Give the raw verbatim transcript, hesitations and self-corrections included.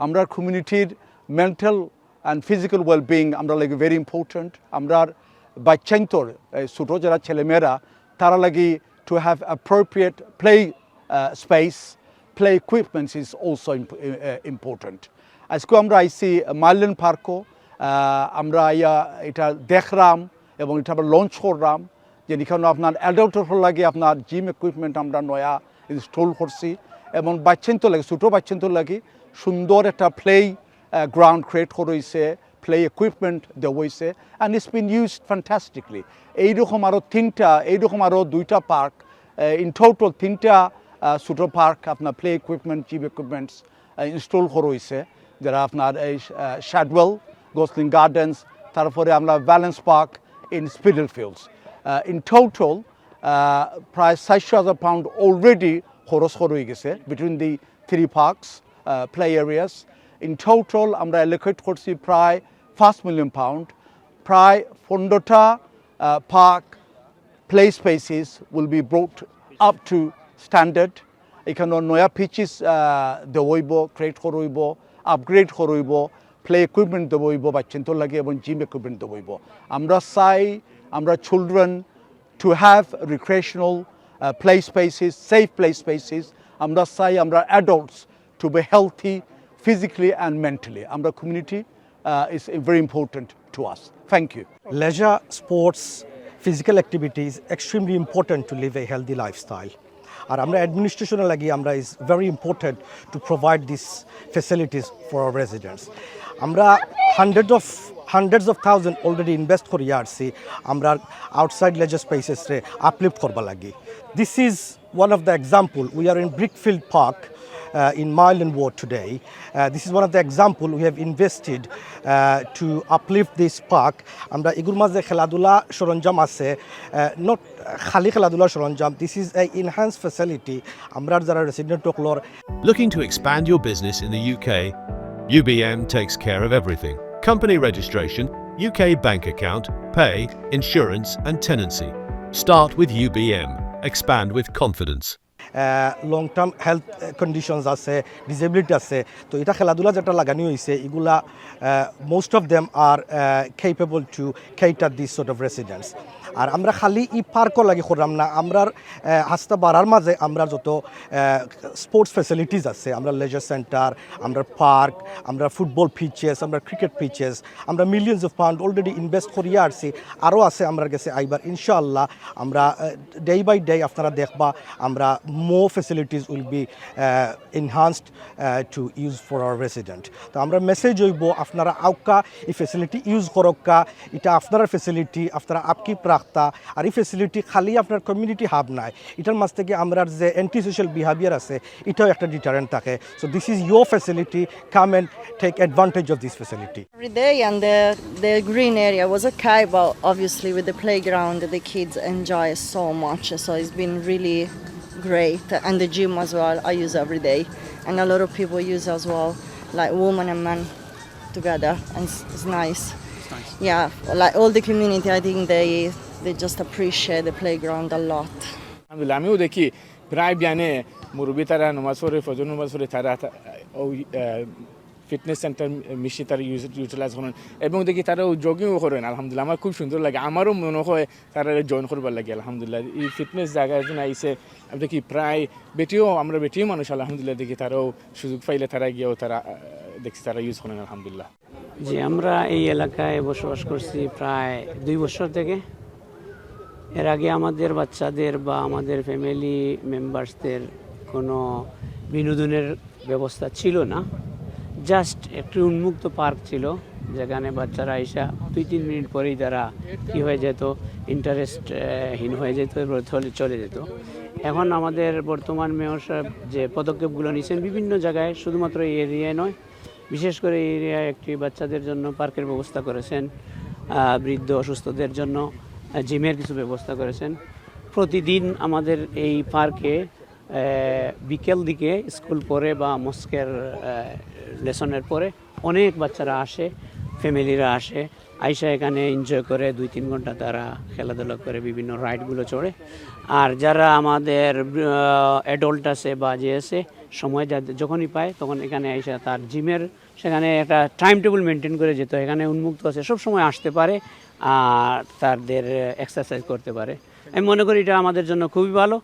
আমরার কমিউনিটির mental and physical wellbeing আমরার লাগি ভেরি ইম্পর্টেন্ট। আমরার বাচ্চাইন্তর, এই ছোটো যারা ছেলেমেয়েরা, তারার লাগি to have appropriate play space, play equipments is also important. আইজকু আমরা আইছি মাইল্যান্ড পার্কো। আমরা আইয়া ইটা দেখরাম এবং ইটা আমরা লঞ্চ কররাম, যে ইখানো আপনার অ্যাডাল্টর লাগি আপনার জিম ইকুইপমেন্ট আমরা নয়া ইনস্টল করছি এবং বাচ্চাইন্তর লাগি, ছোটো বাচ্চাইন্তর লাগি সুন্দর একটা প্লে গ্রাউন্ড ক্রিয়েট করা অইছে, প্লে ইকুইপমেন্ট দেওয়া অইছে, and it's been used fantastically. এইরকম আরও তিনটা, এইরকম আরও দুইটা পার্ক, ইন টোটাল তিনটা ছোটো পার্ক আপনার play equipment, gym equipments install করা অইছে, যারা আপনার এই শ্যাডওয়েল, গসলিং গার্ডেন্স, তারপরে আমরা ভ্যালেন্স পার্ক ইন স্পিডল ফিল্ডস। ইন টোটাল প্রায় চাইরশো হাজার পাউন্ড অলরেডি খরচ করা অই গেছে between the three parks, play areas. In total আমরা অ্যালোকেট করছি প্রায় পাঁচ মিলিয়ন পাউন্ড। প্রায় পনেরোটা park play spaces will be brought up to standard. ইখানো নয়া পিচেস দেওয়া অইবো, ক্রিয়েট করা অইবো, আপগ্রেড করা অইবো, প্লে ইকুইপমেন্ট দেওয়া অইবো বাচ্চাইন্তর লাগি এবং জিম ইকুইপমেন্ট দেওয়া অইবো। আমরা চাই আমরা children to have recreational play spaces, safe play spaces. আমরা চাই আমরা adults to be healthy physically and mentally. আমরা community is very important to us. Thank you. Leisure, sports, physical activity is extremely important to live a healthy lifestyle. আর আমরা অ্যাডমিনিস্ট্রেশনের লাগি আমরা is very important to provide these facilities for our residents. আমরা hundred of hundreds of thousand already invest করিয়া আরছি আমরা outside laser স্পেসেসরে আপলিফট করবার লাগি। This is one of the example. We are in Brickfield Park in Marlin Ward today. This is one of the example we have invested to uplift this park. আমরা ইগুর মাঝে খেলাধুলা সরঞ্জাম আছে, নট খালি খেলাধুলা সরঞ্জাম। This is a enhanced facility. আমরা যারা রেসিডেন্ট অকলর Looking to expand your business in the U K? U B M takes care of everything: company registration, U K bank account, pay, insurance, and tenancy. Start with U B M. Expand with confidence. Long term health conditions আছে, ডিসেবিলিটি আছে, তো ইটা খেলাধুলা যেটা লাগানি অইছে, ইগুলা most of them are capable to cater this sort of residents. আর আমরা খালি ই পার্কর লাগি কররাম না, আমরার হাস্তা বাড়ার মাঝে আমরা যত স্পোর্টস ফ্যাসিলিটিস আছে, আমরা লেজার সেন্টার, আমরা পার্ক, আমরা ফুটবল পিচেস, আমরা ক্রিকেট পিচেস, আমরা millions of pound already invest করিয়া আরছি, আরও আছে আমরার গেছে আইবার ইনশাআল্লাহ। আমরা ডে বাই ডে আপনারা দেখবা, আমরা more facilities will be enhanced to use for our resident. তো আমরা মেসেজ অইবো, আপনারা আউক্কা, ই ফ্যাসিলিটি ইউজ করউক্কা, ইটা আপনারার ফ্যাসিলিটি, আপনারা আপকিপ রাখতা। আর ই ফ্যাসিলিটি খালি আপনার কমিউনিটি হাব নায়, ইটার মাঝ থাকি আমরার যে অ্যান্টি সোশ্যাল বিহেভিয়ার আছে, ইটাও একটা ডিটারেন্ট থাকে। So this is your facility, come and take advantage of this facility. Every day, and the, the green area was okay, but obviously with the playground, the kids enjoy so much, so it's been really great. And the gym as well, I use every day, and a lot of people use as well, like women and men together, and it's, it's nice. Yeah, like all the community, I think they they just appreciate the playground a lot. আলহামদুলিল্লাহ, আমিও দেখি প্রায় বিয়ানে মুরব্বি তারা নামাজ পড়ে, ফজর নামাজ পড়ে, তারা তা-, ওই ফিটনেস সেন্টার মেশিন তারা ইউটিলাইজ করেন এবং দেখি তারা জগিংও করেন। আলহামদুলিল্লাহ, আমার খুব সুন্দর লাগে, আমারও মনে হয় তারা জয়েন করবার লাগে। আলহামদুলিল্লাহ, এই ফিটনেস জায়গা একজন আইসে, আমি দেখি প্রায় বেটিও, আমরা বেটিও মানুষ, আলহামদুলিল্লাহ, দেখি তারাও সুযোগ পাইলে তারা গিয়েও তারা দেখছি তারা ইউজ করেন। আলহামদুলিল্লাহ। জি, আমরা এই এলাকায় বসবাস করছি প্রায় দুই বছর থেকে। এর আগে আমাদের বাচ্চাদের বা আমাদের ফ্যামিলি মেম্বার্সদের কোনো বিনোদনের ব্যবস্থা ছিল না। জাস্ট একটি উন্মুক্ত পার্ক ছিল, যেখানে বাচ্চারা আইসা দুই তিন মিনিট পরেই তারা কী হয়ে যেত, ইন্টারেস্ট হীন হয়ে যেত, চলে চলে যেত। এখন আমাদের বর্তমান মেয়র সাহেব যে পদক্ষেপগুলো নিয়েছেন বিভিন্ন জায়গায়, শুধুমাত্র এই এরিয়ায় নয়, বিশেষ করে এই এরিয়ায় একটি বাচ্চাদের জন্য পার্কের ব্যবস্থা করেছেন, বৃদ্ধ অসুস্থদের জন্য জিমের কিছু ব্যবস্থা করেছেন। প্রতিদিন আমাদের এই পার্কে বিকেল দিকে স্কুল পরে বা মস্কের লেসনের পরে অনেক বাচ্চারা আসে, ফ্যামিলিরা আসে, আইসা এখানে এনজয় করে দুই তিন ঘন্টা তারা খেলাধুলা করে বিভিন্ন রাইডগুলো চড়ে। আর যারা আমাদের অ্যাডাল্ট আছে বা যে আছে, সময় যা-, যখনই পায় তখন এখানে এসে তার জিমের সেখানে একটা টাইম টেবিল মেনটেন করে যেত, এখানে উন্মুক্ত আছে, সব সময় আসতে পারে আর তাদের এক্সারসাইজ করতে পারে। আমি মনে করি এটা আমাদের জন্য খুবই ভালো।